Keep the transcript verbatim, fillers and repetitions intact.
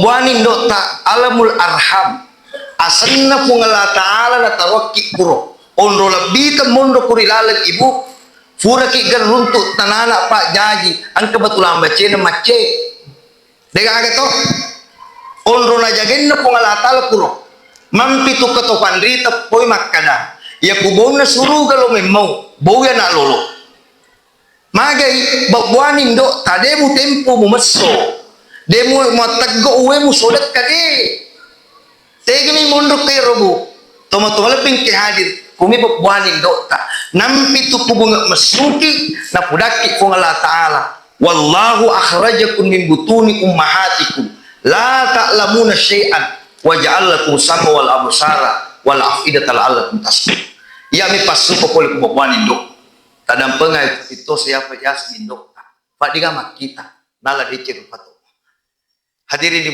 Buani indo'ta, alamul arham. Asenna Puang Allah Ta'ala nataroakki kuro. Onro lebbita monro kuri laleng ibu, furaki gerruntu tanana pak jaji, engka batu lambacena macce. Degaga to? Onro najagenna Puang Allah Ta'ala kuro. Mampitu keto panrita poi makkada, iya kubonna suruga lo memmau, boi anak lolo. Magai, babbuani indo'ta, de mutempo mumesso, de mu-, muatteggo uwe musodekka, de. Tegami monro ke robu, toma-toma lebbi ke hadir, kumi babbuani indo'ta. Nampi tu kubunga messuki, napudakki Puang Allah Ta'ala. Wallahu akhrajakum min butuni ummahatikum la ta'lamuna syai'an wa ja'al lakum sam'a wal absara wal af'idata la'allakum tashkurun. Iya mi passuko pole ku babbuani indo. Tadampengai itu siapa yasmin indo'ta. Fadiga makkita, nala deceng rupa to. Hadirin di